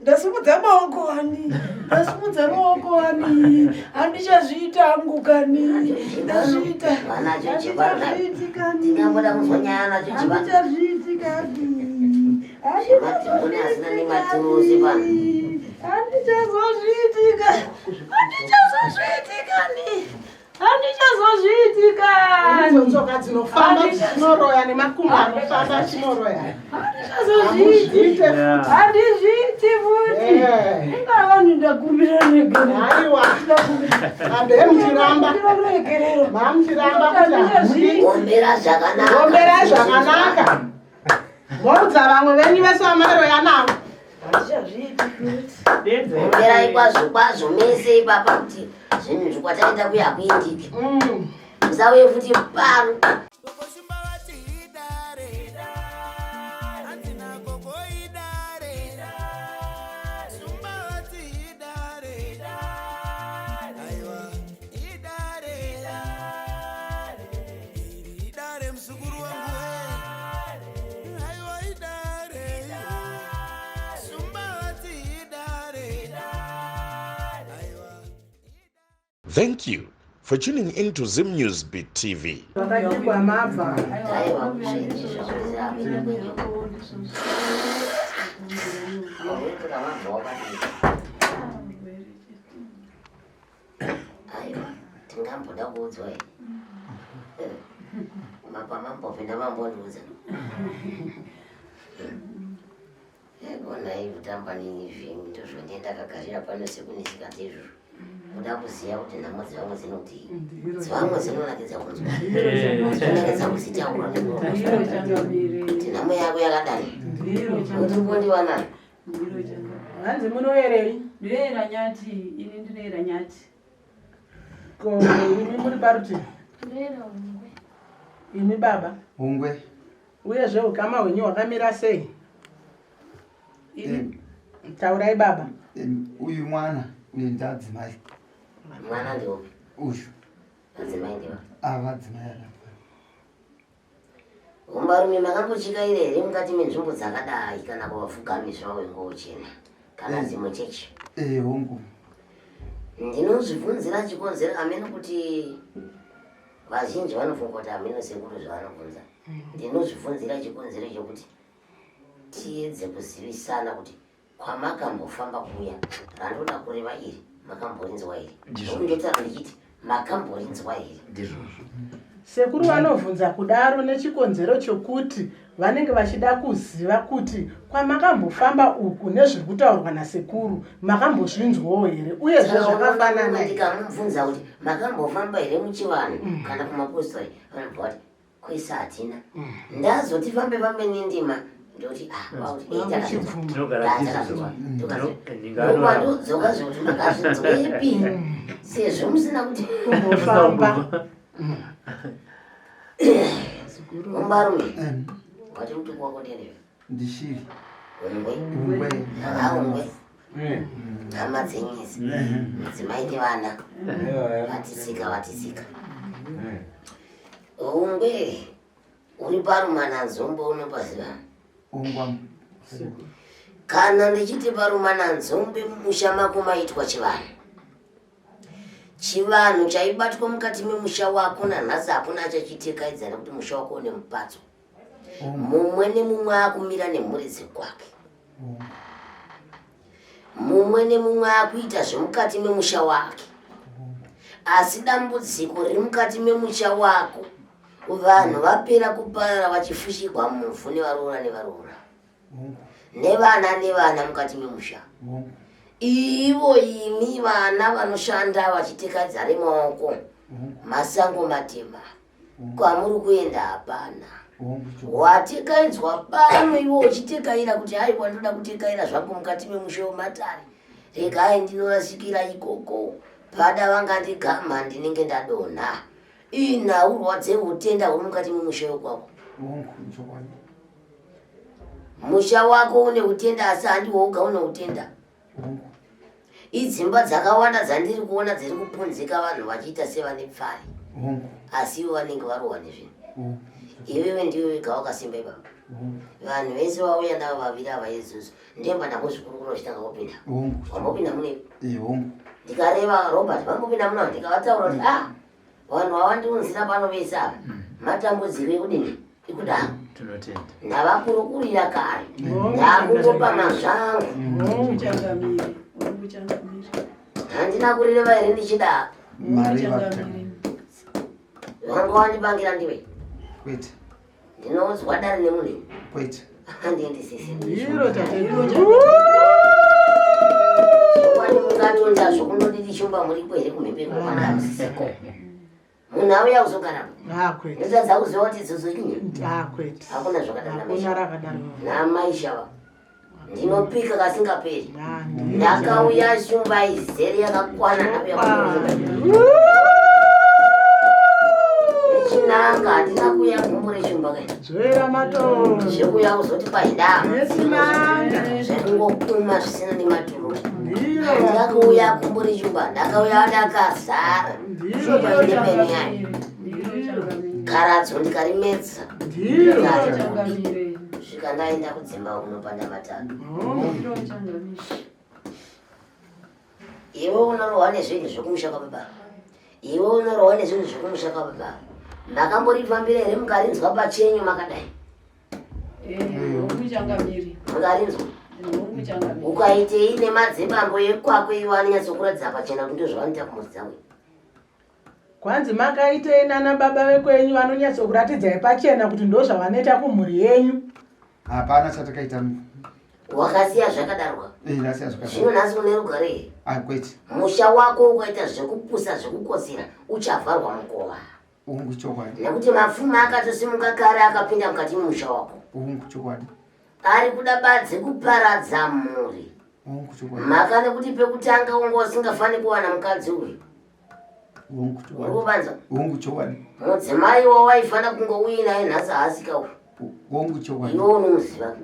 Ndasimudza maoko ani, ndasimudza maoko ani, handichazviita hangu kani, ndazviita, handichazviiti kani, handichazviiti kani, handichazozviiti kani, handichazozviiti kani. Handichazozviiti kani. Idzo tsoka dzinofamba dzinoroya nemakumbo anofamba achinoroya. Handichazozviiti. Handizviiti futi. Inga vanhu ndakumbira regerero. Aiwa. Ambe muchiramba. Regerero. Mamuchiramba kuti hamudi. Ombera zvakanaka. Ombera zvakanaka. Moudza vamwe venyu vese vamaroya navo. Omberai kwazvo kwazvo mese ipapa kuti zvinhu zvikwataita kuya hakuindiki. Musauye futi pano. Thank you for tuning in to Zim News Beat TV. Vakadikwa mabva. Aiwa kuzviiti zvakuti kwenyu. Aiwa, tingamboda kuudzwa here? Mapa mambopinda mambondiudza. Konai kutamba nini zvenyu ndozvondie ndakagarira pano sekunisika ndizvozvo. Kuda kuziva kuti nhamo dzevamwe dzinodii. Dzevamwe dzinonakidza kunzwa. Dzinonakidza kuzitaura nekuti nhamo yako yakadani. Kuti ukondiwanani. Hanzi munoerei? Ndinoera nyati, ini ndinoera nyati. Ko imi muri parutivi? Ndinoera ungwe. Imi baba. Ungwe. Uyezve ukama hwenyu hwakamira sei? Ini Taurai baba. Uyu mwana uyu ndadzimai. Mwana ndiwo. Uyu. Adzimai ndiwo. Ava adzimai ava. Hombarume makambochikaira here mukati menzvimbo dzakadai kana kuvafugami zvavo wenguwo chena kana dzimwe chechi? Eh, hongu. Ndinozvibvunzira chikonzero amene kuti vazhinji vanofunga kuti amene sekuru zvavanobvunza. Ndinozvibvunzira chikonzero chekuti tiedze kuzivisana kuti kwamakambofamba kuya randoda kureva iri makamborinzwa here? Ndinotaura ndichiti makamborinzwa here? Ndizvozvo. Sekuru vanovhunza kudaro nechikonzero chokuti vanenge vachida kuziva kuti kwamakambofamba uku nezviri kutaurwa nasekuru makambozvinzwawo here uyezve zvakafanana here. Ndikamubvunza kuti makambofamba here muchivanhu kana kumapostori vanobva vati kwese hatina. Ndazoti fambe fambe nendima ndoti ah kwakuti dei takazvinzwa. Tinogara Takazvinzwa. tichizvinzwa. Ndokwadodzoka zvekuti makazvinzwepi sezvo musina kuti Kumbofamba. Hombarume wati mutuku wako ndiani? Ndishiri. Ungwe. Ungwe. Ungwe. Hama dzenyu idzi. Mudzimai nevana. Vatisika vatisika. Ungwe uri parumananzombe unopaziva. Ungwa. Kana ndichiti parumananzombe mumusha mako maitwa chivanhu. Chivanhu chaibatwa mukati memusha wako nanhasi hakuna achachitekaidza nekuti musha wako une mupatso. Mumwe nemumwe akumira nemhuri dzekwake. Mumwe nemumwe akuita zvemukati memusha wake. Asi dambudziko riri mukati memusha wako, vanhu vapera kuparara vachifushirwa muvhu nevaroora nevaroora. Nevana nevana mukati memusha. Ivo imi vana vanoshanda vachitekaidza remaoko, masango matema. Kwamuri kuenda hapana. Watekaidzwa pano iwe uchitekaira kuti aiwa ndoda kutekaira zvangu mukati memusha wematare. Regai ndinorasikira ikoko. Pada vangandigama ndinenge ndadonha. Inhaurwa dzehutenda huri mukati memusha wekwako. Musha wako une utenda asi handiwo woga une utenda. Idzimba dzakawanda dzandiri kuona dziri kupunzika vanhu vachiita sevane pfari. Asi ivo vanenge varohwa nezvinhu. Iwewe ndiwe wega wakasimba ipapa. Vanhu vese vauya navo vaviri ava isusu ndemba ndambozvikurukura uchitanga kupinda. Wambopinda mune? Ndikareva Robert vambopinda muno ndikavataura kuti ah vanhu vavandiunzira pano vese ava matambudziko ekudini ikudaro. Ndavakurukurira kare. Ndakungopa mazvangu. Handina kurireva here ndichidaro. Vanga wandipangira ndiwe. Kwete. Ndinoudzwa dare nemunhu. Kwete. Handiendi sisi. Ndiro tatenda. Chokwadi mungatonda zvokundodidi shumba muripo here kumhembe kwana hamusisiko. Munhu auya kuzogara. Ah, kwete. Ndotadza kuziva kuti idzodzo inyi. Ah, kwete. Hakuna zvakadaro Hakuna rakadaro. Namai shava. Ndinopika kasingaperi. Ah, ndiro. Ndakauya shumba izere yakakwana ndauya kunoona. Nechinanga handina kuuya gumbo reshumba kai. Zvera matoro. Zvekuuya kuzoti paida. Nechinanga. Zvekungokuma zvisina nematuro. Ndiro. Handina kuuya gumbo reshumba ndakauya ndakazara. Ndiro. Shumba ine meno yayo. Karadzo ndikarimedza. Ndiro. Svika ndaenda kudzimba unopanda matatu. Iwe unorohwa nezvinhu zvekumusha kwababa. Iwe unorohwa nezvinhu zvekumusha kwababa. Makamborifambira here mukarinzwa pachenyu makadai? Mukarinzwa. Ukaitei nemadzibambo ekwako iwo anonyatsokuratidza pachena kuti ndozvavanoita kumhuri dzavo. Kwanzi makaitei nana baba vekwenyu vanonyatsokuratidzai pachena kuti ndozvavanoita kumhuri yenyu. Hapana chatakaita. Wakasiya zvakadarwa. Eh, ndasiya zvakadaro. Zvino nhasi une rugare here? Ah, kwete. Musha wako ukaita zvekupusa zvekukotsira uchavharwa mukova. Ungu chokwadi. Nekuti mapfuma akatosimuka kare akapinda mukati memusha wako. Ungu chokwadi. Ari kuda badzi kuparadza mhuri. Ungu chokwadi. Mhaka nekuti pekutanga unga usingafani kuwana mukadzi uyu. Ungu Uri chokwadi. kubanza? Ungu chokwadi. Mudzimai wawaifana kunge uinaye nhasi haasika uyu. Ungu chokwadi. Iwe unomuziva.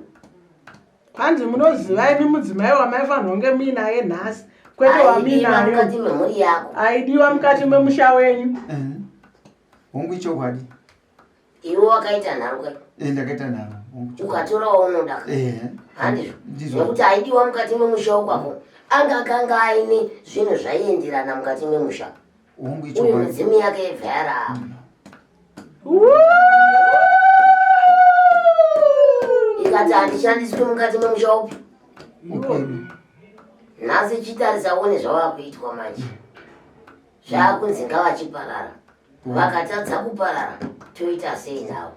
Kwanzi munoziva imi mudzimai wamaifanirwa kunge muinaye nhasi kwete Aidiwa wamuinayo. mukati memhuri yako. Aidiwa mukati memusha wenyu. Eh. Ungu chokwadi. Iwe wakaita nharo kai. Eh, ndakaita nharo. Ungu chokwadi. Ukatora waunoda. Eh. Handizvo. Ndizvo. Nekuti aidiwa mukati memusha ukwako. Anga akanga aine zvinhu zvaienderana mukati memusha. Ungu Uyu chokwadi. midzimu yake yebva yaramba. Ikati handishandiswi mukati memusha upi. Ukwedu. Nhasi chitarisa uone zvavakuitwa manje. Zvakunzi ngavachiparara. Vakatadza kuparara toita sei navo?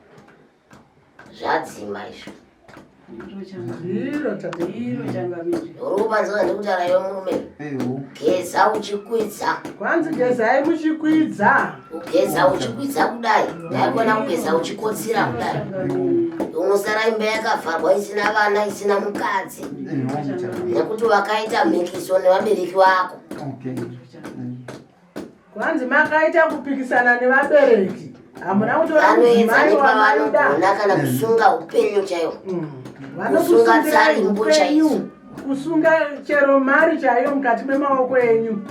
Zvadzima izvo. Ndiro tate. Uri kupanzwa ndikutaura iwe murume. Eh, ungu. Geza uchikwidza. Kwanzi gezai muchikwidza. Kugeza uchikwidza kudai. Ndaikona kugeza uchikotsira kudai. Unosara imba yakavharwa isina vana isina mukadzi. Eh, ungu chokwadi. Nekuti wakaita mhikiso nevabereki vako. Okay. Kwanzi makaita kupikisana nevabereki. Hamuna kutora Vanoedza mudzimai wamaida. nepavanogona kana kusunga upenyu chaiwo. Vanokusungirai Kusunga tsarimbo upenyu. chaidzo. Kusunga chero mari chaiyo mukati memaoko enyu.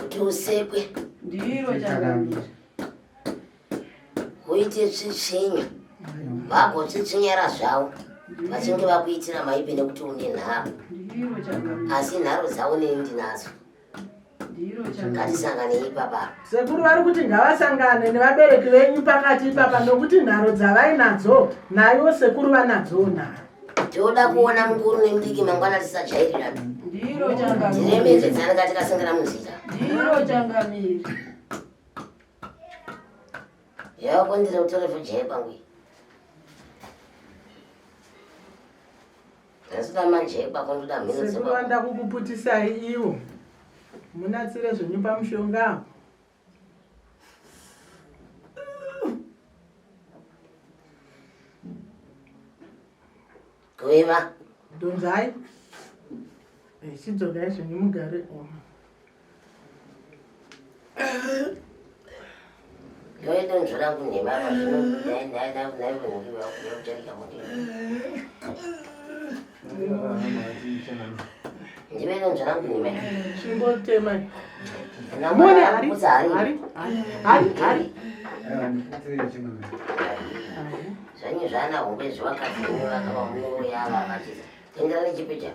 Kuti usekwe uite tsvitsvinya. Vagotsvitsvinyara zvavo. Vachinge vakuitira maipi nekuti une nharo. Asi nharo dzavo neni ndinadzo. Ngatisangane ipapa. Sekuru vari kuti ngavasangane nevabereki venyu pakati ipapa nokuti nharo dzavainadzo nayo sekuru vanadzowo nharo. Toda kuona mukuru nemudiki mangwana tisajairirana. Tiremekedzane kana tikasangana munzira. Yakondira kutore vhudzi pangu iyi. Ndasida manje kwako ndoda mhino Sekuru dzepako. vanoda kukuputisai ivo. Munatsire zvenyu pamushonga. Kuiva. Donzai. Chidzokai zvenyu mugare. Yoita rangu nhema apa zvino ndaiucharika kuti. Ndive donzvo rangu nhema. Chingotema. Ndina Mune mwana hari. kuputsa hari. Hari. Hari. Hari. Zvanyi zvana hombe zvevakadzi venyu vakavamuroya ava vachiza. Tendera nechipecha.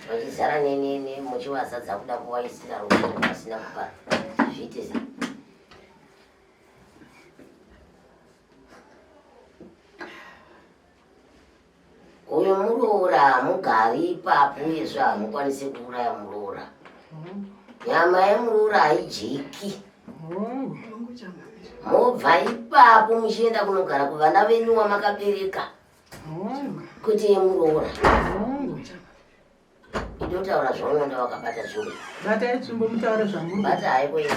Vachizara nenene muchivazadza kuda kuvaisira ruoko vasina kupa. Zviite sei? Uyo muroora hamugari ipapo uyezve hamukwanisi kuuraya muroora. Nyama yemuroora haidyiki. Mobva ipapo muchienda kunogara kuvana venyu wamakabereka kwete yemuroora. Inotaura zvaunoda wakabata tsvimbo. Batai tsvimbo mutaure zvamuri. Bata haiko yese.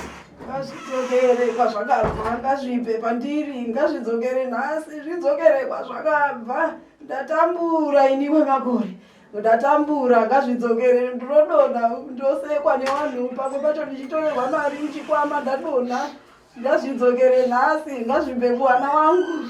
Ngazvidzokere kwazvakabva, ngazvibve pandiri, ngazvidzokere nhasi, zvidzokere kwazvakabva. Ndatambura ini kwemakore, ndatambura, ngazvidzokere. Ndinodonha, ndosekwa nevanhu, pamwe pacho ndichitorerwa mari muchikwama, ndadonha. Ngazvidzokere nhasi, ngazvibve kuwana wangu.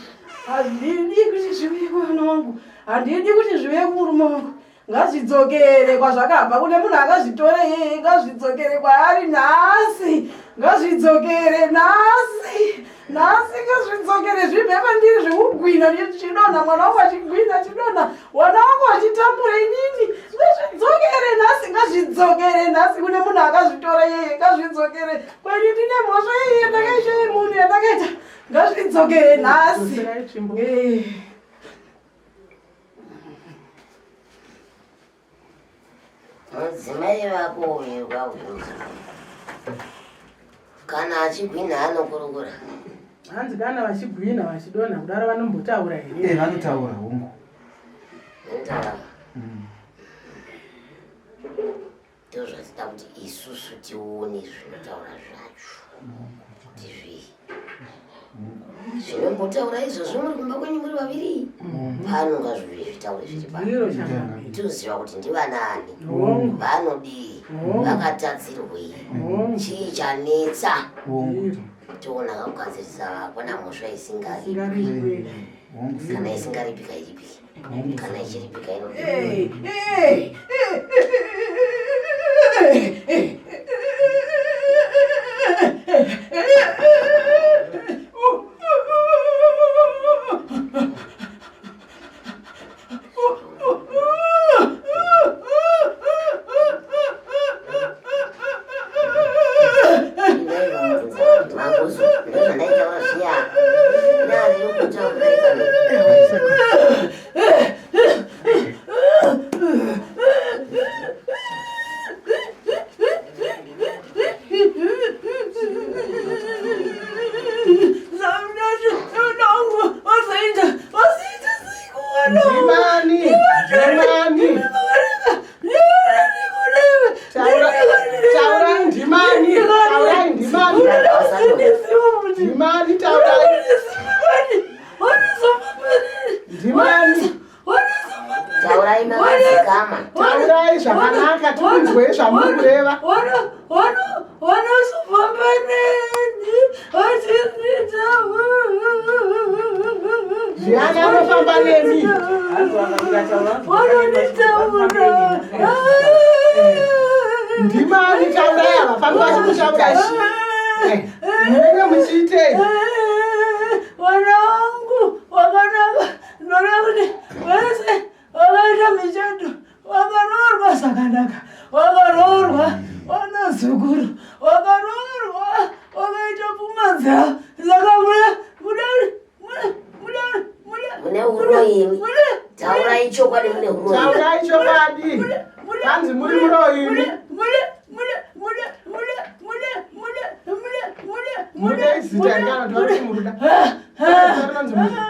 Handidi kuti zviuye kuwana wangu, handidi kuti zviuye kumurume wangu. Ngazvidzokere kwazvakabva kune munhu akazvitora iyeye, ngazvidzokere kwaari nhasi, ngazvidzokere nhasi, nhasi ngazvidzokere zvibve pandiri zvekugwina ndichidonha, mwana wangu achigwina achidonha, wana wangu achitambura inini, ngazvidzokere nhasi, ngazvidzokere nhasi kune munhu akazvitora iyeye, ngazvidzokere kweni ndine mhosva iyi yandakaita yemunhu yandakaita, ngazvidzokere nhasi. Eh. Mudzimai vako uyu kwauyu kana achigwinha anokurukura. Hanzi kana vachigwinha vachidonha kudaro vanombotaura here? Eh, vanotaura hongu. Vanotaura. Ndozvatida kuti isusu tione zvinotaura zvacho kuti zvii zvinombotaura izvozvo muri kumba kwenyu muri vaviri pano ngazviuye zvitaure zviri pano toziva kuti ndivanaani vanodii vakatadzirwei chii chanetsa toona kakugadzirisa hapana mhosva isingaripwi kana isingaripika iripiki kana ichiripika Ndozvandaitaura zviya. Ndimani, ndimani. Taurai ndimani, taurai ndimani. Ndimani taurai. Ndimani. Taurai makadzikama. Taurai zvakanaka tikunzwei zvamuri kureva. Ndiani anofamba nemi? Ndimani taurai havafambi vachikutaurai. Munenge muchiitei? Mwana wangu wakanaka ndinoda kuti vese vakaita michato vakaroorwa zvakanaka vakaroorwa vanazukuru vakaroorwa vakaita pfuma dzavo saka muda muda muda muda muda Mune uroyi imi. Taurai chokwadi mune uroyi. Taurai chokwadi. Hanzi muri muroyi imi. Muda izita here kana kuti vari kumuruda? Zita rinonzi Muda.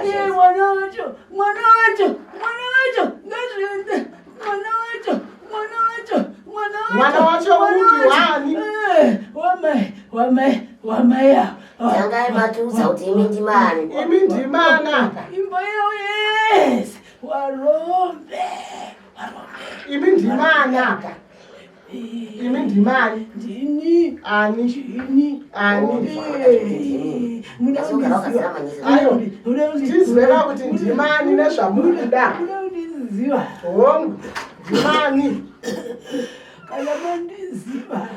Iye mwana wacho mwana wacho mwana wacho ngazviende mwana wacho mwana wacho mwana wacho Mwana wacho upi waani? Eh, wamai wamai wamai ava. Tangai matiudza kuti imi ndimani. Imi ndimani apa? Imba yavo yese warombe warombe. Imi ndimani apa? Imi ndimani? Ndini. Ani? Ndini. Ani? Eh, muda Ndazogara kundiziva. wakazara manyisa. Ayo, tizwera kuti ndimani nezvamuri kuda. Muda kundiziva. Hongu, ndimani? Kana mandiziva.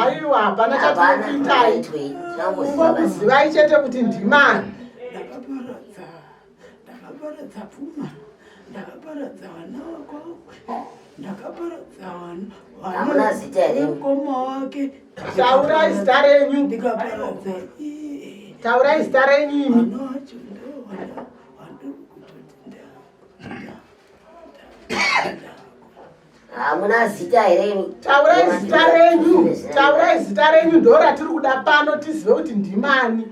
Aiwa, hapana chatinokuitai, kungokuzivai chete kuti ndimani. Ndakaparadza, ndakaparadza pfuma, ndakaparadza vana vakwakwe, ndakaparadza vana. Hamuna zita here? Mukoma wake. Taurai zita renyu. Ndikaparadza iye. Taurai zita renyu imi. Vana vacho ndo vana vandiri kutoti Hamuna zita here imi? Taurai zita renyu, taurai zita renyu, ndo ratiri kuda pano tizive kuti ndimani.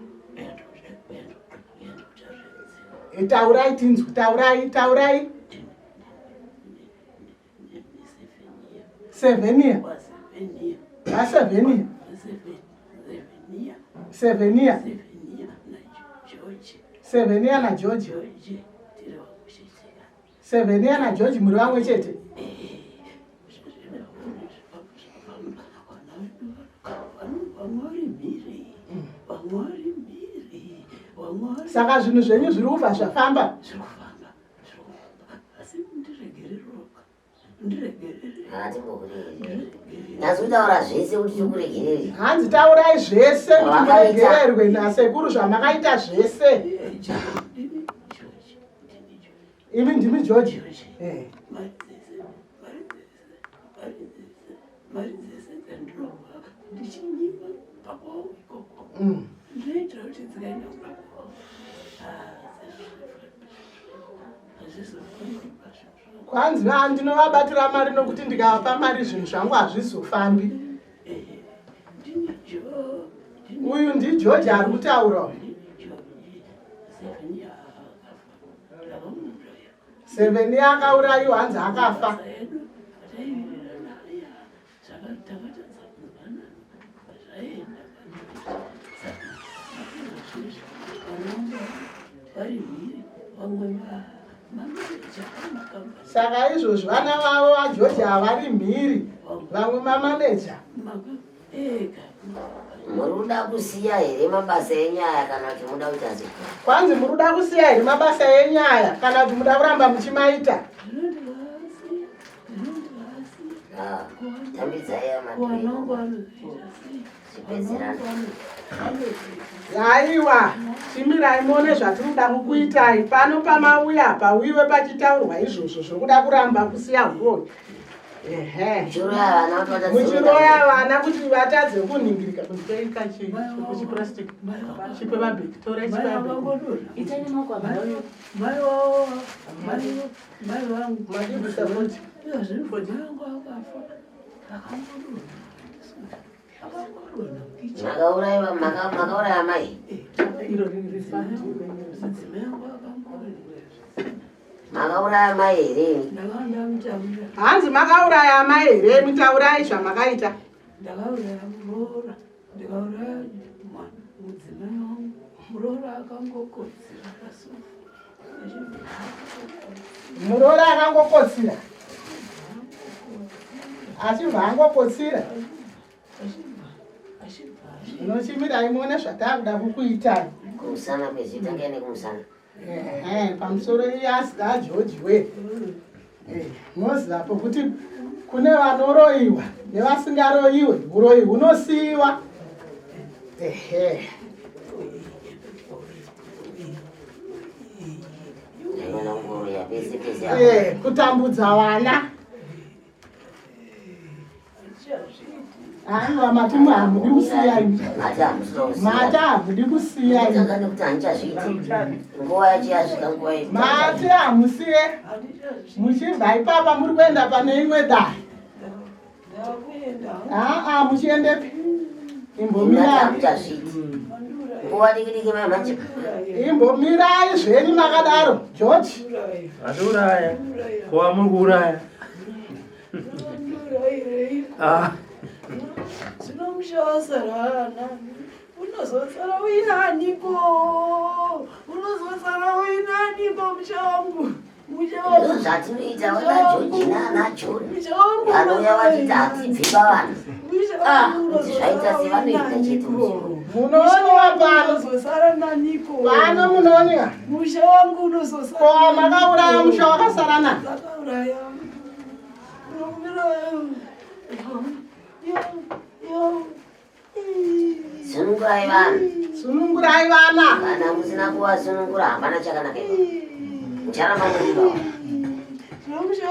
Taurai tinzwi, taurai, taurai. Sevenia. Vasevenia. Sevenia. Sevenia naGeorge. Sevenia naGeorge muri vamwe chete. Saka zvinhu zvenyu zviri kubva zvafamba. Nhasi kutaura zvese kuti tikuregerere. Hanzi taurai zvese kuti muregererwe nasekuru zvamakaita zvese. Imi ndimi George. Eh. Mari dzese dzandinopa ndichinyima pakwavo ikoko ndinoitira kuti dzikaenda kupakwavo hazvizofambi. Kwanzi va ndinovabatira mari nokuti ndikavapa mari zvinhu zvangu hazvizofambi. Uyu ndiGeorge ari kutaura uyu. Seveni akaurayiwa, hanzi akafa. Saka izvozvi vana vavo vaGeorge havari mhiri, vamwe mamaneja. Muri kuda kusiya here mabasa enyaya kana kuti muda kuita sei? Kwanzi muri kuda kusiya here mabasa enyaya kana kuti muda kuramba muchimaita? Ah, tambidzai amadhiri. Chipedzerana. Aiwa, chimirai muone zvatiri kuda kukuitai pano pamauya pauyiwe pachitaurwa izvozvo zvokuda kuramba kusiya huroyi. Ehe. Muchiroya vana kuti vatadze Muchiroya vana kuti vatadze kunhingirika. Kundipei kachi chipurasitiki chipe vabheki, torai chipe vabheki. Itani maoko amai. Mai wavo, mai vangu. Madibisa futi. Mai vangu akafa akangodonha, akangodonha mukicheni. Makauraiwa, makauraya mai. Iro riri rifati. Mudzimai wangu akangodonha. Makauraya mai here imi? Ndakanga. Hanzi makauraya amai here imi? Taurai zvamakaita. Ndakauraya muroora, ndikauraya mudzimai wangu. Muroora akangokotsira pasofa. Muroora akangokotsira, achibva angokotsira. Unochimirai muone zvataakuda kukuitai. Kumusana kwezvi, tangai nekumusana. Ehe, pamusoro iasida George we. Moziva pokuti kune vanoroyiwa nevasingaroyiwe, uroyi hunosiyiwa. Ehe. Ndaona kungoroya pese pese apa. Kutambudza vana. Aiwa, mati hamudi kusiya imi. Mati hamusina kusiya. Mati hamudi kusiya imi. Kutanga nekuti handichazviiti. Nguva yacho yasvika, nguva yedu. Mati hamusiye. Muchibva ipapa muri kuenda pane imwe dare. Ndakuenda. Aa, muchiendepi? Mati Imbomirai. hamuchazviiti. Nguva diki diki mai manje. Imbomirai zvenyu makadaro, George. Atiuraya. Ko muri kuuraya? Ah, Zvino musha wasara nani? Unozotsara uinaniko? Unozotsara uinaniko musha wangu? Musha wangu. Ndozvo zvatinoita vana George naana John. Musha wangu Vanouya vachiti hatibvi pavanhu. Musha Ah, wangu kuti zvaita sevanoita chete muchiro. Munooniwa pano. Unozosara naniko? Pano munooniwa. Musha wangu unozosara. Ko makauraya musha wakasara nani? Ndakauraya. Yo, yo. Sunungurai vanhu. Sunungurai vana. Kana musina kuvasunungura hapana chakanaka ipapo. Mucharamba muri ipapo.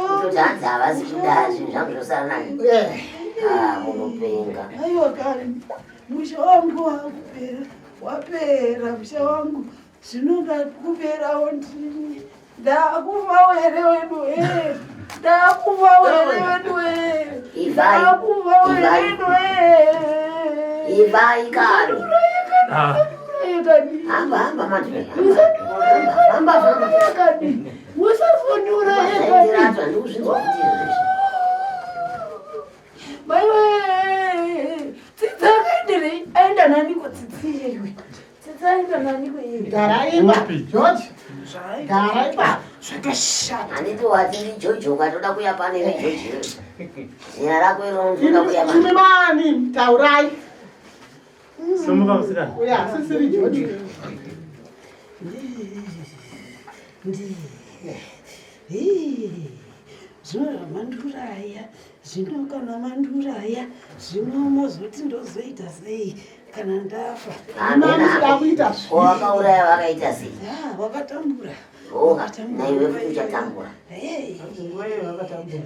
Kutoti hanzi havasi kuda zvinhu zvangu zvosara nani. Ah, munopenga. Aiwa kani, musha wangu wakupera, wapera musha wangu. Zvino ndakuperawo ndini. Ndakufawo here wedu eh. Ndakufawo here wedu eh. Ivai. Ndakufawo here wedu eh. Ivai kani. Ah. Hamba hamba manje. Hamba hamba. Kani. Musazondiuraya kani. Zvaindiradzwa ndikuzvinzwa kuti izvozvi. Maiwe. Tsitsi akaenderei? Aenda naniko tsitsi iyewe? Tsitsi aenda naniko iyewe? Garai ipa. George. Garai ipa. Zvakashata. Handiti wati ndiJojo ukatoda kuya pane neJojo. Zina rako iro unotoda kuya pane. Imi mani taurai. Simuka musikana. Uya asisiri George. Zvino zvamanduraya, zvino kana manduraya, zvino mozoti ndozoita sei kana ndafa? Hamena. Kuita Ko wakauraya vakaita sei? Ah, wakatambura. Oka, naiwe futi uchatambura. Hey.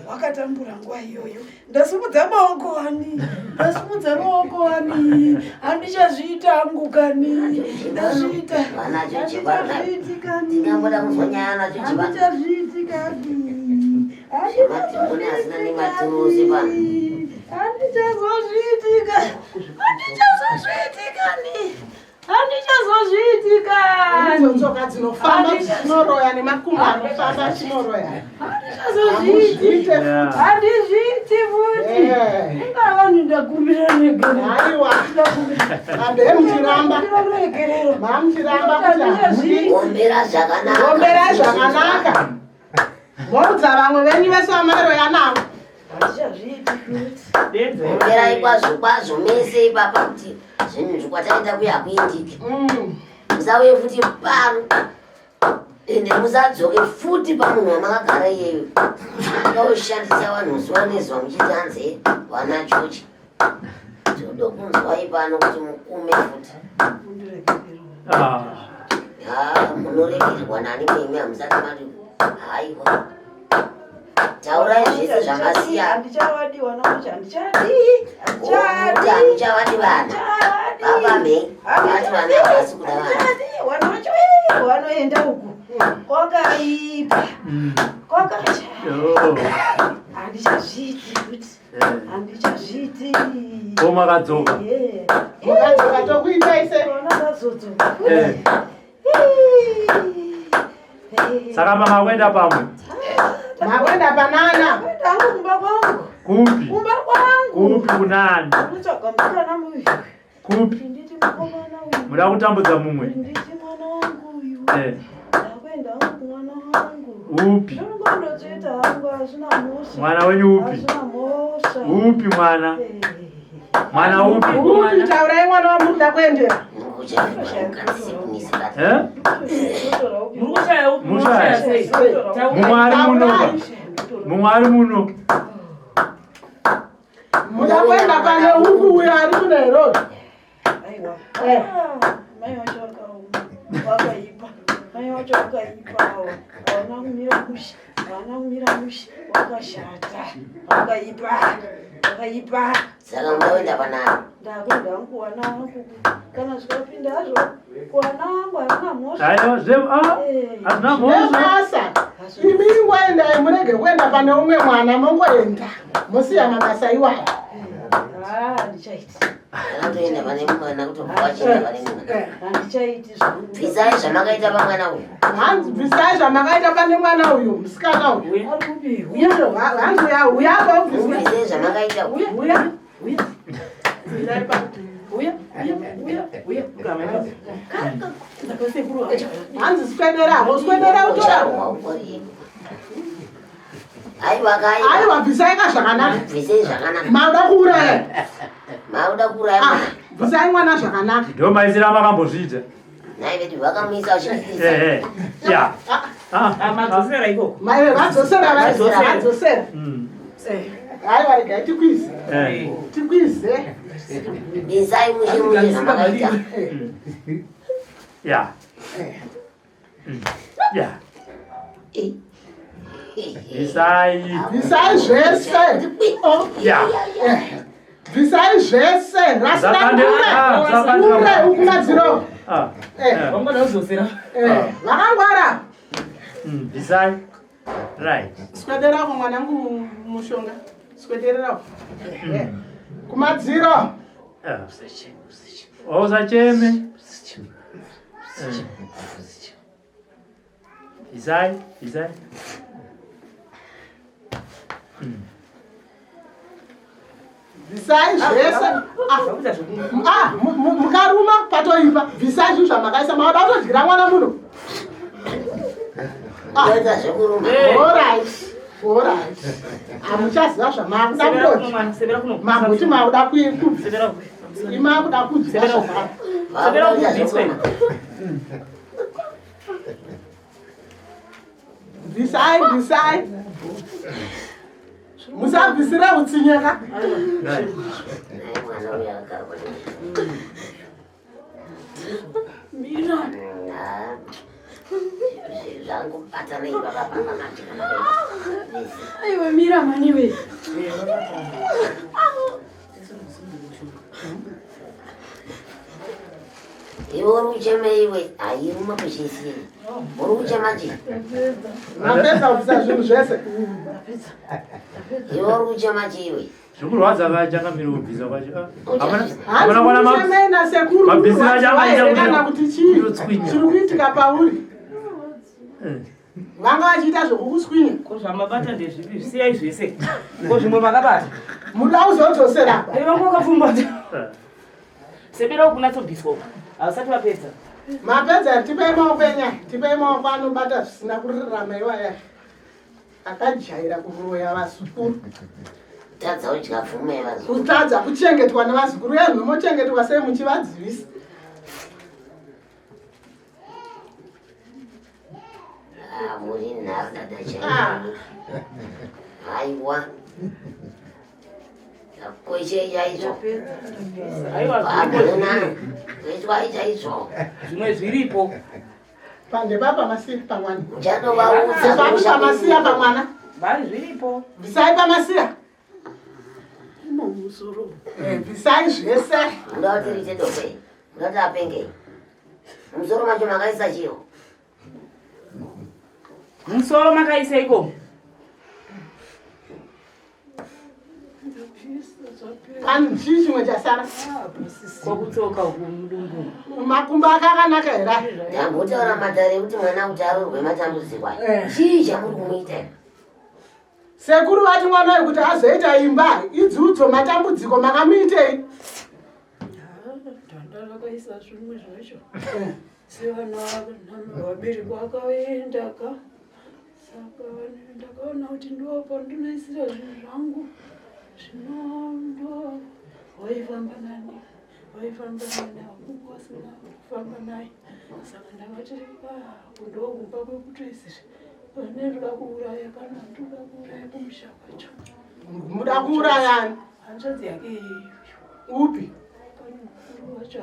Wakatambura nguva iyoyo. Ndasimudza maoko ani? Ndasimudza maoko ani? Handichazviita hangu kani. Ndazviita. Vanacho chibana. Handichazviiti kani. Tingamboda kunzwa nyaya nacho chibana. Handichazviiti kani. Zvemadhimoni asina nematurusi pano. Handichazozviitika. Handichazozviitika ni. Handichazozviitika. Idzo tsoka dzinofamba dzinoroya nemakumbo anofamba chinoroya. Handichazozviiti. Yeah. Handizviiti futi. Eh. Inga vanhu ndakumbira regerero. Aiwa. Hambe muchiramba. Regerero. Mamuchiramba kuti hamudi. Ombera zvakanaka. Omberai zvakanaka. Moudza vamwe venyu vese vamaroya navo. Handichazviiti futi. Omberai kwazvo kwazvo mese ipapa kuti zvinhu zvikwataenda kuya hakuindiki. Musauye futi pano. Ende musadzoke futi pamunhu wamakagara iyeyo. Makaushandisa vanhu zuva nezuva muchiti hanzi vana George. Tinoda kunzwai pano kuti mukume futi. Ah. Ha, munoregerwa nani mimi hamusati mati haiwa. Taurai zvese zvamasiya. Handichavadi vana vacho handichadi. Kuti Handichadi. hamuchavadi vana. Baba mhei, vati vana havasi kuda vana. Handichadi. Vana vacho vanoenda uku. Kwakaipa. Kwakashata. Yo. Handichazviiti futi. Eh. Handichazviiti. Ko makadzoka. Yeah. Mukadzoka tokuitai sei? Vana vazodzoka. Eh. Saka mamakuenda pamwe. Makuenda panana. Kuenda hangu kumba kwangu. Kupi? Kumba kwangu. Kupi kunani? Kutsvaga musikana uyu. Kupi? Nditi mukomana uyu. Muda kutambudza mumwe. Nditi mwana wangu uyu. Eh. Ndakuenda hangu kumwana wangu. Upi? Ndinongondotsveta hangu hazvina mhosva. Mwana wenyu upi? Hazvina mhosva. Upi mwana? Mwana upi? Upi taurai mwana wamunoda kuendera. Eh? Muri kushaya upi? Mushaya. Munoshaya sei? Mumwe ari muno. Mumwe ari muno. Muda kuenda pane upi uyo ari kuNairobi. Aiwa. Eh. Ah, Mai vacho vakaoma. Vakaipa. Mai vacho vakaipa ava. Havana kumira mushe. Havana kumira mushe. Vakashata. Vakaipa. Vakaipa. Saka munoenda panani. Ndakuenda hangu kuwana wangu. Kana zvikapinda hazvo kuwana wangu hazvina mhosva. Aiwa zve ah. Eh. Hazvina mhosva. Nebasa. Imi ingoendai murege kuenda pane umwe mwana mongoenda. Mosiya mabasa iwayo. Ah, handichaiti. Akatoenda pane mwana kutobva wachienda pane mwana. Handichaiti zvangu. Bvisai zvamakaita pamwana uyu. Hanzi bvisai zvamakaita pane mwana uyu musikana uyu. Ari kupi? Uyo hanzi uya uya apa ubvise. Bvisai zvamakaita uyu. Uya. Uya. Uya, uya, uya, uya. Ndakasekuru vacho. Hanzi swedera, swedera utora. Ucharwa ukoripo. Aiwa kaiwa. Aiwa bvisai ka zvakanaka. Bvisai zvakanaka. Mauda kuuraya. Mauda kuuraya Ah, mwana. bvisai mwana zvakanaka. Ndo maisira makambozviita. Nhai vedu vakamuisa vachipikisa. Eh eh. Ya. Ah. Madzosera ikoko. Mai vadzosera Vadzosera. vadzosera. Mm. Eh. Haiwa, regai tikwize. Tikwize. Bisai mushe mushe zvamakaita. Ya. Ya. Bisai. Bvisai zvese. Oh. Ya. Bvisai zvese. Rasira kure. Ah, Kure ukumadziro. Ah. Vangwana uzodzera. Vakangwara. Bisai. Right. Swederako mwanangu mushonga. Swedererako. Kumadziro. Usacheme. Isai, Isai. Bvisai zvese. Ah, mukaruma patoipa. Bvisai zvinhu zvamakaisa. Mauda kutodyira mwana muno. Kuita zvekuruma. Alright. Alright. Hamuchaziva zvamakuda kutodya. Maguti makuda kubvisa. Imakuda kudya zvamaka. Vakuita zvekuruma. Bvisai, bvisai. Musabvisira utsinye ka. Naye mwana uyu akarwa. Mira. Zvangubatana ipapa papa manje. Aiwa, mira maniwe. Iwe uri kuchema iwe, hairuma kuchisiye. Uri kuchema chii? Mapedza kubvisa zvinhu zvese. Iwe uri kuchema chii iwe? Zvikurwadza vachangamira kubvisa kwacho. Hanzi Hapana kwana muchemei nasekuru. mabvisiro acho akaita Kana kuti chii kutswinya. chiri kuitika pauri? Vanga vachiita zvekukuswinya. Ko zvamabata ndezvipi? Siyai zvese. Ko zvimwe makabata. Muda kuzodzosera. Ai vangu vakapfumbata. Sebera kunatsobviswa uku. Havasati vapedza. Mapedza, tipei maoko enyaya. Tipei maoko anobata zvisina kururama iwaya. Akajaira kuroya vazukuru. Tadza kudya pfuma yevazukuru. Kutadza kuchengetwa nevazukuru. Uye mochengetwa sei muchivadzivisa? Ah, muri nharo dada chaiyo. Haiwa. Koichei chaizvo. Aiwa, Hakuna. Kuitwai chaizvo. Zvimwe zviripo. Pandepapa masiya pamwana. Muchanovaudza Ndepapa pamasiya pamwana. Vari zviripo. Bvisai pamasiya. Mumusoro. Bvisai zvese. Muda kuti riite dope. Muda kuti apenge. Musoro macho makaisa chiro. Musoro makaiseiko? Pani chii chimwe chasara? Kwakutsoka uku mudumbu. Makumbo ake akanaka here? Ndambotaura matare ekuti mwana kuti arorwe matambudziko aya. Eh. Chii chamuri kumuita? Sekuru vati mwana uyu kuti azoita imba idzudzo matambudziko makamuitei? Danda rakaisa zvimwe zvacho. Sevana vabereki vakaenda ka. Saka ndakaona kuti ndo pandinoisira zvinhu zvangu. Zvino ndo waifamba nani? Waifamba nani? Hakungu wasina kufamba naye. Saka ndakati ndokumba kwekutoisira. Pane ndoda kuuraya kana ndoda kuuraya kumusha kwacho. Muda kuurayani? Hanzvadzi yake iyoyo. Upi? Pane mukuru wacho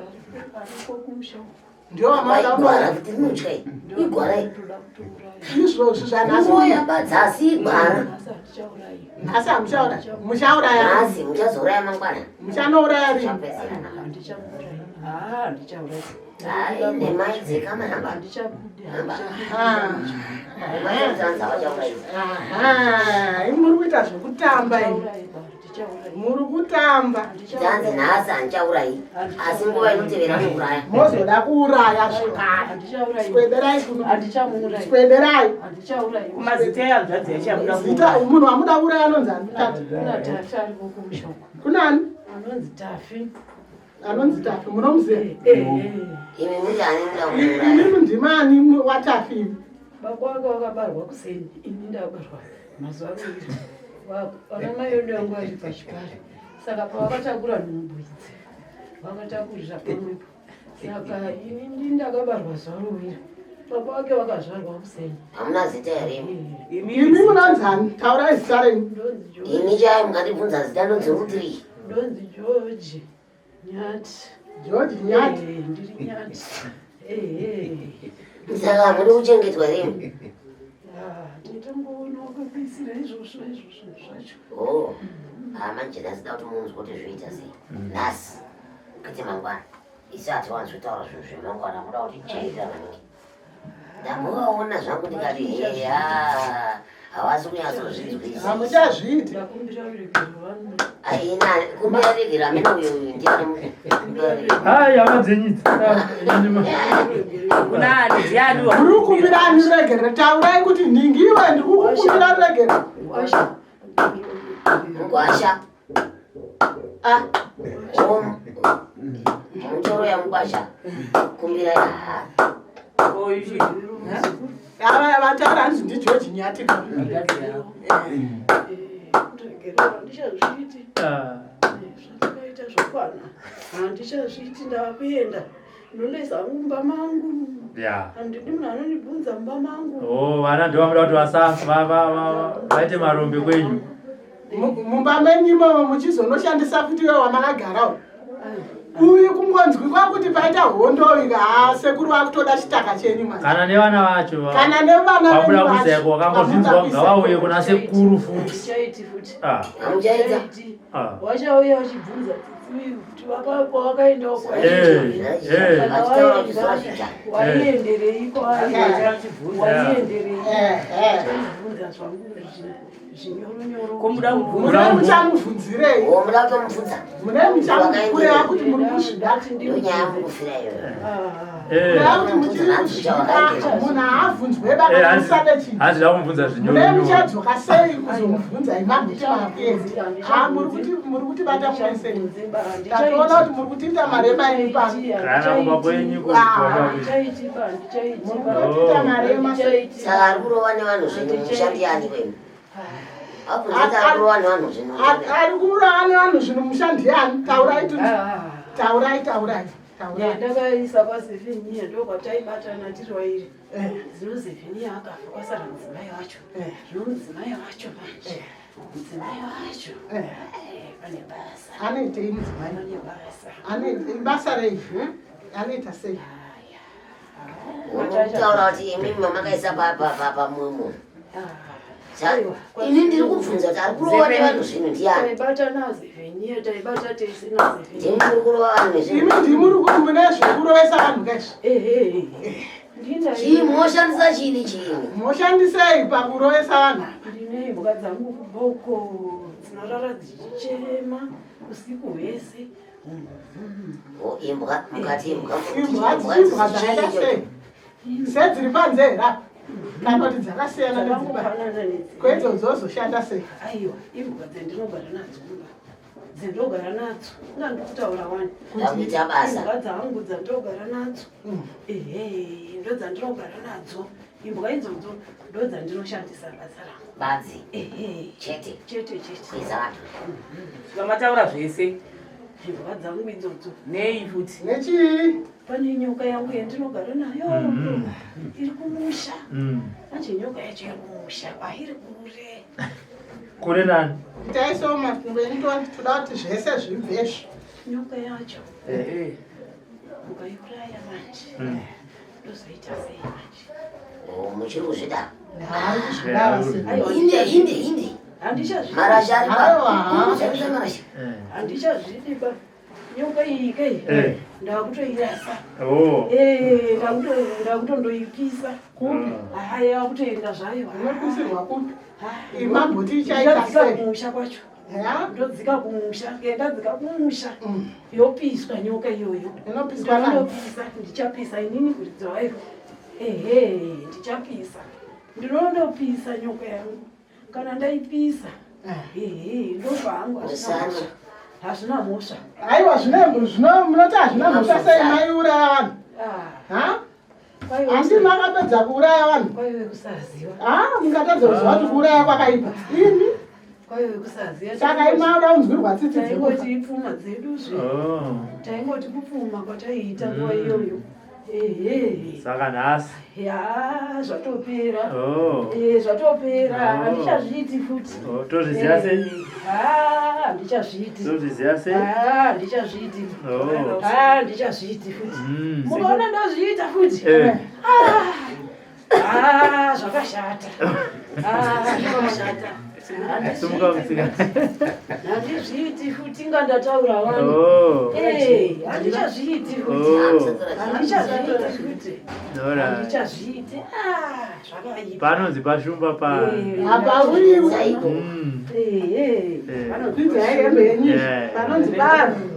ariko kumusha uko. Ndiyo wamauda Igwara kuuraya? kuti rinotya iyi. Igwara iyi. Ndoda kutouraya. Izvozvi zvanhasi. Uroya badzasi igwara. Nhasi handichaurayi. Nhasi hamuchauraya. Muchauraya. Nhasi muchazouraya mangwana. Muchanouraya rini? Chapedzerana. Handichamuurayi. Ah, handichaurayi. Hai nemai dzekama namba. Handichabudi. Ah. Mai vachaurayisa. Aha, imi muri kuita zvekutamba imi. Handichaurayi. Handichaurayi. Muri kutamba. Tanzi nhasi handichaurayi. Asi nguva inotevera nouraya. Mozoda kuuraya zvakare. Handichaurayi. Swederai kuno. Handichamuurayi. Swederai. Handichaurayi. Kumazita ehanzvadzi yacho yamuda Zita kuuraya. munhu wamuda kuuraya anonzi ani? Tati. Kuna Tafi ariko kumusha uko. Kunani? Anonzi Tafi. Anonzi Tafi. Munomuziva? Imi muri ani muda kuuraya. Imimi ndimani waTafi imi? Baba wake wakabarwa kuseni, ini ndabarwa mazuva maviri. Vana mai vedu vangu vari pachipari. Saka pavakatakura nhumbu idzi, vakatakurira pamwepo. Saka ini ndini ndakabarwa zuva rovira. Baba wake wakazvarwa kuseni. Hamuna zita here? Imi munonzani? Taurai zita renyu. Ini chai mukandibvunza zita ndonzi Rutiri. Ndonzi George Nyati. George Nyati. Eh, ndiri Nyati. Eh, eh. Saka hamudi kuchengetwa here? Ah, titangoona wakakuisira izvozvo izvozvo zvacho. Oh, ah, manje nhasi da kuti munzwe kuti zvoita sei. Nhasi, kwete mangwana. Isu hatiwanzi kutaura zvinhu zvemangwana, muda kuti jairira maningi. Ndambovaona zvangu ndikati heya, havasi kunyatsozvinzwisisa. Hamuchazviiti. Ndakumbira ruregerero vanhu. Aina, kumbira regera amene uyu uyu ndiani kumbira regera. Hai, hama dzenyu idzi. Kunani ndiani Muri kukumbira ani ruregerero? Taurai kuti nhingiwe ndiri kukukumbira ruregerero. Washa. Mugwasha. Ah, oh, mutoro yamugwasha. Kumbira ha. Ava vataura hanzi ndiGeorge Nyati. Ruregerero handichazviiti. Zvatakaita zvakwana. Handichazviiti ndakuenda. Ndondoisa hangu mumba mangu. Ya. Handidi munhu anondibvunza mumba mangu. Oh, vana ndivo vamuda kuti vaite marombe kwenyu. Mumba menyu imomo muchizonoshandisa futi iwe wamakagara uyu. Uyu kungonzwikwa kuti paita hondo ika haa sekuru vakutoda chitaka chenyu manje. Kana nevana vacho. Kana nevana Vabuda venyu vacho. kuiseko vakangozvinzwa ngavauye kuna sekuru futi. Handichaiti futi. Ah. Hamuchaita. Handichaiti. Ah. Wachauya uchibvunza tsitsi kuti kwawakaendawo Eh, eh. Vachitaura kuti zvazvita. waienderei waienderei Eh, eh. chaibvunza zvangu zvinyoronyoro Komuda Mune muchamubvunzirei? Oh, muda kutomubvunza. Mune muchamukureva kuti muri kuzvida? Ndonyaya mukufira iyoyo. Eh. Kureva kuti muchiri kuzvida munhu haabvunzwe Eh, bakamusade chinhu. hanzi da kumubvunza Mune zvinyoronyoro. muchadzoka sei kuzomubvunza imaguti makuedzi? Ha muri kutibata mumese. Tatoona kuti muri kutiita marema enyu pano. Kana kumba kwenyu Muri kutiita marema sei? Saka ari kurova nevanhu zvinhu musha ndiani kwenyu? Abvunza kuti ari kurova nevanhu zvinhu musha ndiani? Ari kurova nevanhu zvinhu musha ndiani? Taurai tunzi. Taurai taurai. Taurai. Ndakaisa kwaZefeniya ndokwataibatana tiri vairi. Eh. Zvino Zefeniya akafa kwasara mudzimai wacho. Eh. Zvino mudzimai wacho manje. Mudzimai wacho. Eh. Eh, pane basa. Anoitei mudzimai? Pane basa. Anoita basa rei? Anoita sei? Uri kutaura kuti imimi mamakaisa pamumo. Ini ndiri kubvunza kuti ari kurova nevanhu zvinhu ndiani? Taibata naZefeniya, taibata tese naZefeniya. Ndimi muri kurova vanhu nezvinhu. Imi ndimuri kuti mune zvekurovesa vanhu kaizvi. Ehe. Ndina Chii moshandisa chiini chiini? Moshandisei pakurovesa vanhu apa? Ndine imbwa dzangu kubva uko dzinorara dzichichema usiku hwese. Oh, imbwa mukati imbwa. Imbwa imbwa dzakaita sei? Sedziri panze here apa? Kana kuti dzakasiyana nedziri panze? Dzakangofanana nedzi. Kwedzo dzozoshanda sei? Aiwa, imbwa dzendinogara nadzo mumba. Dzendinogara nadzo. Inga ndikutaura wani. Ndakuita basa. Imbwa dzangu dzandinogara nadzo. Ehe, ndodzandinogara nadzo. Imbwa idzodzo ndodzandinoshandisa basa rangu. Badzi. Ehe. Chete. Chete chete. Kuisa vanhu. Vamataura zvese. Imbwa dzangu idzodzo. Nei futi. Nechii? Pane nyoka yangu yandinogara nayo. Iri kumusha. Manje nyoka yacho iri kumusha. Kwairi kure. Kure nani? Itaisawo mafungo enyu toda toda kuti zvese zvibve izvi. Nyoka yacho. Eh. Ukaiuraya manje. Ndozoita sei manje? Oh, muchiri kuzvida. Haari kuzvidava sei? Aiwa, Inde inde inde. Handichazvidi. Marasha ari pa. Aiwa. Kushandisa marasha. Handichazvidi ba. Nyoka iyi kai. Eh. Ndakutoirasa. Oh. Eh, ndakutondoipisa. Kupi? Haya, yakutoenda zvayo. Unopisirwa kupi? Ah, Imamboti ichaita Ndichadzika sei? kumusha kwacho. Ya? Ndodzika kumusha. Ndadzika kumusha. Yopiswa nyoka iyoyo. Inopiswa nani? Ndinondopisa, ndichapisa inini kuridza wayo. Ehe, ndichapisa. Ndinondopisa nyoka yangu. Kana ndaipisa. Ehe, ndobva hangu hazvina Musano. mhosva. Hazvina mhosva. Aiwa zvine zvino munoti hazvina mhosva sei maiuraya vanhu? Ah, Ha? kwaiwe Handi makapedza kuuraya vanhu? kwaiwe kusaziva. Ha? Mungatadza kuziva kuti kuuraya kwakaipa. Imi? Kwaiwe kusaziva. Saka imauda kunzwirwa tsitsi dzekufa. Taingoti ipfuma dzeduzve. Oh. Taingoti kupfuma kwataiita nguva iyoyo. Ehe. Saka nhasi. Ya, zvatopera. Oh. Eh, zvatopera. Oh. Handichazviiti futi. Oh, tozviziva sei? Ah, handichazviiti. Tozviziva sei? Ah, handichazviiti. Oh. Ah, handichazviiti futi. Mukaona ndozviita futi. Eh. Ah, zvakashata. Ah, zvakashata. Simuka musika. Handizviiti futi inga ndataura wani. Oh. Eh, handichazviiti futi. Oh. Handichazviiti futi. Alright. Handichazviiti. Ah, zvakaipa. Panonzi pashumba pa. Apa uriwe. Chaiko. Eh, eh. Eh. Bvinzai hembe yenyu. Yeah. Panonzi vanhu.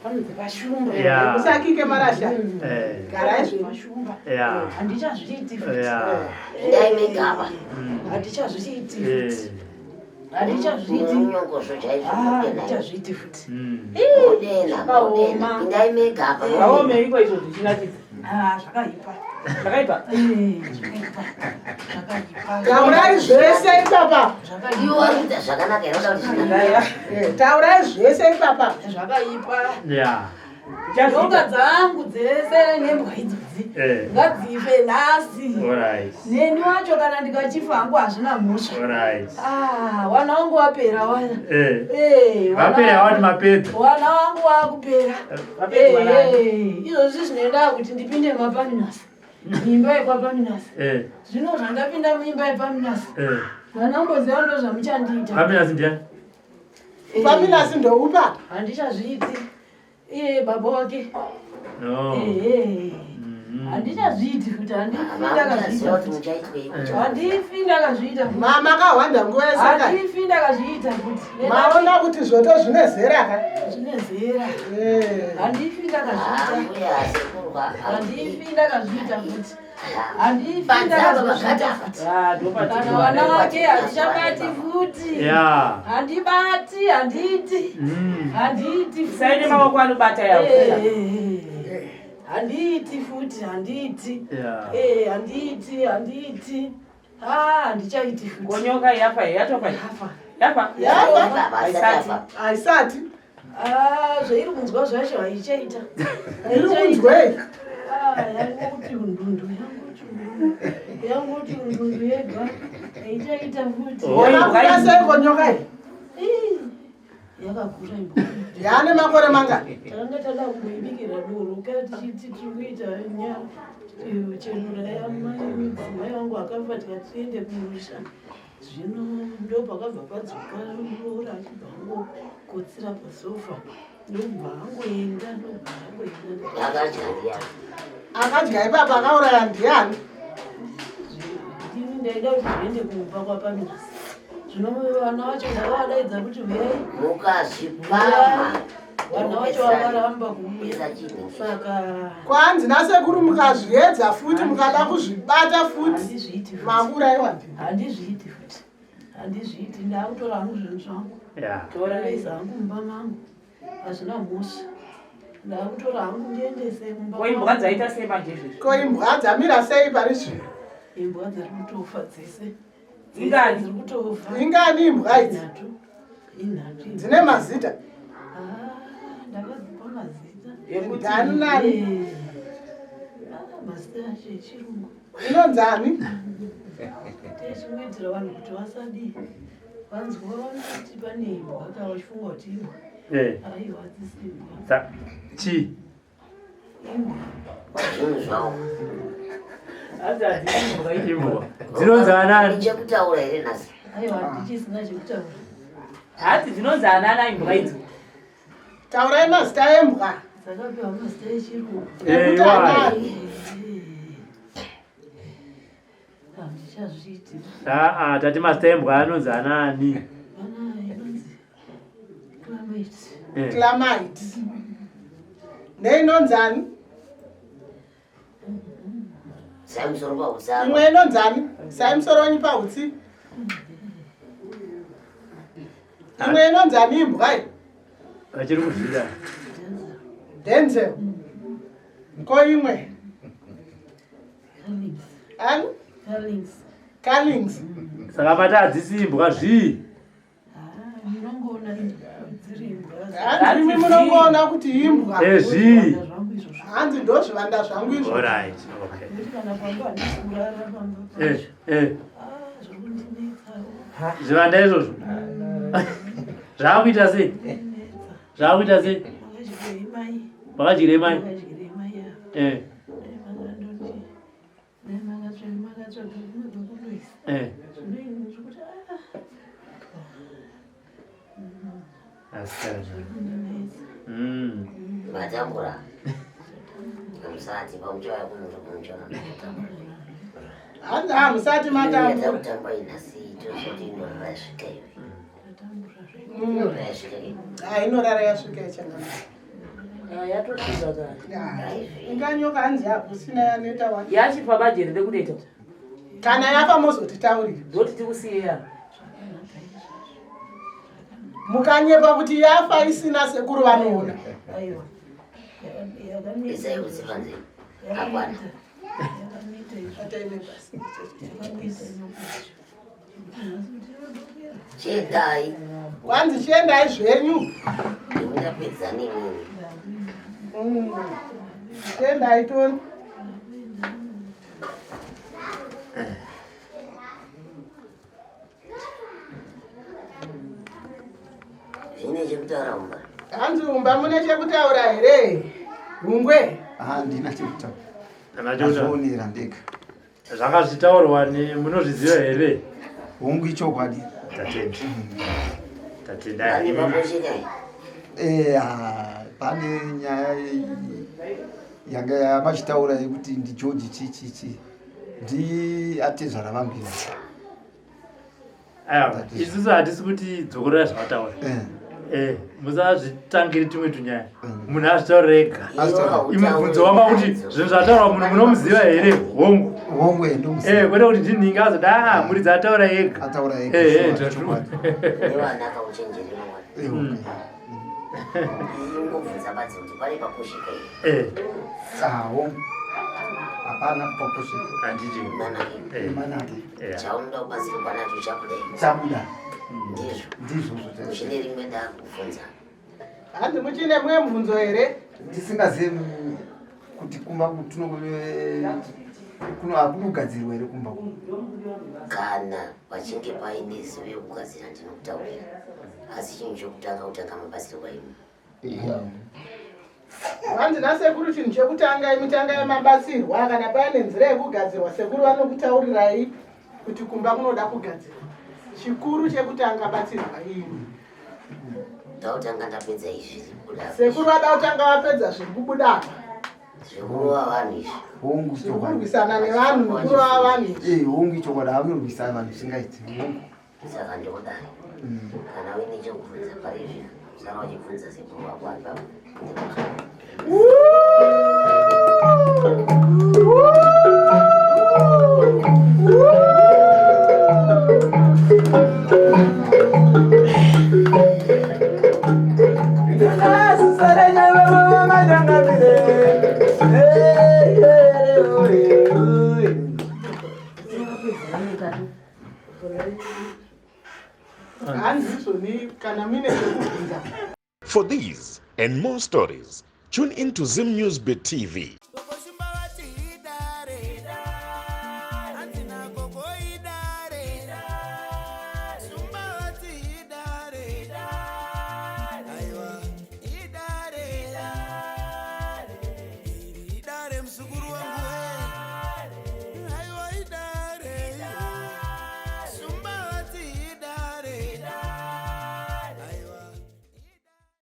Panonzi pashumba. Yeah. Musakike marasha. Eh. Garai zvenyu. Pashumba. Yeah. Handichazviiti futi. Yeah. Endai mega apa. Handichazviiti Eh. futi. Handichazviiti. Munyongozvo chaizvo. Ah, Modena. handichazviiti futi. Modena. Modena. Endai mega apa. Modena. Vaomeiko izvo zvichinakidza. Ah, zvakaipa. Zvakaipa. Eh, zvakaipa. Zvakaipa. Taurai zvese ipapa. Iwo vari kuita zvakanaka here uda kuti zvinaka. Eh, Taurai zvese ipapa. Zvakaipa. Yeah. Nyoka dzangu dzese nembwa idzodzi Eh. ngadzife nhasi. Alright. Neni wacho kana ndikachifa hangu hazvina mhosva. Alright. Ah, wana wangu wapera wana. Eh. Eh, wana Vapera wati mapedza. wana wangu wakupera. Vapedzwa nani? Eh, izvozvi zvinoenda kuti ndipinde mapaminasi. Imba yekwapaminasi. Eh. Zvino zvandapinda muimba yepaminasi. Eh. Vana mboziva ndo zvamuchandiita. Paminasi ndiani? Eh, Paminasi ndoupa. Handichazviiti. Iye baba wake. No. Eh, Mm. handichazviiti futi handifi Vamuchaziva ndakazviita kuti futi. muchaitwei. Handifi ndakazviita futi. Mama akahwanda nguva yese ka. Handifi ndakazviita futi. Maona kuti zvoto zvine zera ka. Zvine zera. Eh. Handifi ndakazviita. Mbuya sekuru. Handifi ndakazviita futi. Handifi Panzapa ndakazviita pakati apa. futi. Ah, Kana ndopati. vana vake handichabati futi. Yeah. Handibati, handiiti. Handiiti futi. Saine maoko anobata yawo. Eh, eh, eh. Handiiti futi, handiiti. Yeah. Eh, handiiti, handiiti. Ah, handichaiti futi. Ngonyoka yafa here yatofa here? Yafa. Yafa. Yafa. Haisati. Haisati. Ah, zvairi kunzwa zvacho haichaita. Iri kunzwei? Ah, yangoti undundu, yangoti undundu. Yangoti undundu yega. Haichaita futi. Oh. Yakakura seiko nyoka iyi? Ih, Yakakura imbwa. Yaane makore mangani? Tanga tada kumboibikira doro kana tichiti tiri kuita chenura yamai mudzimai wangu akafa tikati tiende kumusha. Zvino ndopakabva padzoka muroora achibva angokotsira pasofa ndobva angoenda ndobva angoenda. Akadya ndiani? Akadya ipapa akauraya ndiani? Ndini ndaida kuti zviende kumba kwaPaminasi. Zvino vana vacho ndakavadaidza kuti uyai. Mukazvipamha. Vana vacho vakaramba kuuya. Isa chinhu. Saka Kwanzi nasekuru mukazviedza futi mukada kuzvibata futi handizviiti futi. makuurayiwa ndini. Handizviiti futi. Handizviiti ndakutora hangu zvinhu zvangu. Yeah. Ndoisa hangu mumba mangu. Hazvina mhosva. Ndakutora hangu ndiendese mumba. Ko imbwa mangu. dzaita sei manje izvezvi? Ko imbwa dzamira sei pari zvino? Imbwa dziri kutofa dzese. Ingani? Dziri kutofa. Ingani imbwa idzi? Inhatu. Inhatu. imbwa. Dzine mazita. Ah, ndakadzipa mazita. Yekuti Ndani nani? Eh. Ah, mazita acho echirungu. Inonzani? Techingoitira vanhu kuti vasadii. Vanzwa vanoti pane imbwa kana vachifunga kuti imbwa. Eh. Aiwa hadzisi imbwa. Sa chi. Imbwa. Zvinhu zvawo. hanzi hadzisi imbwa idzi. Imbwa. Dzinonzi anani? Ndichekutaura here nhasi? Aiwa handichisina chekutaura. Hanzi dzinonzi anana imbwa idzo. Taurai mazita embwa. Dzakapiwa mazita echirungu. Eh, Ekuti iwai. anani? Handichazviiti. Ah, ah, tati mazita embwa anonzi anani? Pana inonzi climate. Eh. Clamite. Neinonzani? Sai musoro pausapa. Imwe inonzani? Sai musoro wenyu pautsi. Imwe inonzani imbwa iyi? Vachiri kuzvida. Denzel. Ko imwe? Carlings. Ani? Carlings. Carlings. Saka mati hadzisi imbwa zvii? Ah, munongoona dziri imbwa. Hanzi imi munongoona kuti imbwa. Eh, zvii. Zvangu izvozvo. Hanzi ndozvivanda zvangu izvo. Alright, okay. Eh, eh. Zvivanda izvozvo. Zvakuita sei? Zvakuita sei? Makadyirei mai? Eh. Eh. Mm. Matambura. Hamusati pamuchauya kuno kumuchona. Hanzi hamusati matambura. Kutamba inasi tozoti inorara yasvika iwe. Ah, inorara yasvika ichangamire. Ah, yatosvika kare. Inganyoka hanzi hakusina yaneta wani. Yachifa bajeri rekutoita. Kana yafa mozotitaurira. Ndoti tikusiye ya. Mukanyepa kuti yafa isina sekuru vanoona. Isai utsi panze. Akwana. Chiendai. Kwanzi chiendai zvenyu. Ndapedza nemi. Chiendai toni. Zvine chekutaura umba. Hanzi umba mune chekutaura here? Hungwe. Handina chekutaura. Handina chekutaura. Ndazvionera ndega. Zvanga zvichitaurwa ne munozviziva here? Hongu ichokwadi. Tatenda. Tatenda. Pane paposheka Eh, ah, pane nyaya yanga yamachitaura yekuti ndi George chi chi chi. Ndi atezvara vangu ivava. Aiwa, isusu hatisi kuti dzokorora zvavataura. Eh. Eh, musazvitangire tumwe tunyaya. Munhu azvitaurira ega. Azvitaurira. Imubvunzo wanga kuti zvinhu zvataurwa munhu munomuziva here? Hongu. Hongu eh, ndomuziva. Eh, kwete kuti ndinhingi azoda ah muridzi ataura ega. Ataura ega. Eh, eh, sure, chokwadi. Nevana kauchenjeri mwana. Eh, okay. Ingobvunza badzi kuti pane paposheka here. Eh. Ah, hongu. Hapana paposheka. Handiti. Manake. Eh. Manake. Eh. Chaunoda kubatsirwa nacho chabuda here. Chabuda. Ndizvo. Ndizvo zvotaizvo. Uchine rimwe ndakubvunza. Hanzi muchine mumwe mubvunzo here? Tisingazivi kuti kumba kuno kuno hakunogadzirwa here kumba kuno. Kana pachinge paine zivo yekugadzira ndinokutaurira. Asi chinhu chokutanga kutanga mabatsirwa imi. Hanzi nasekuru chinhu chekutanga imi tangai mabatsirwa kana paine nzira yekugadzirwa sekuru vanokutaurirai kuti kumba kunoda kugadzirwa. Chikuru chekutanga batsirwa imi. Ndautanga ndapedza izvi zviri kubuda apa. Sekuru vada kutanga vapedza zviri kubuda apa. Zviri kurova vanhu izvi. Hongu chokwadi. Zvekurwisana nevanhu nekurova vanhu izvi. Eh, hongu ichokwadi anorwisana vanhu zvisingaiti. Hongu. Saka ndodai. Kana uine chekubvunza pari izvi, sara uchibvunza sekuru wako ari papa. Hanzi izvoni kana muine chekubvunza. For these and more stories, tune in to Zim News Bit TV.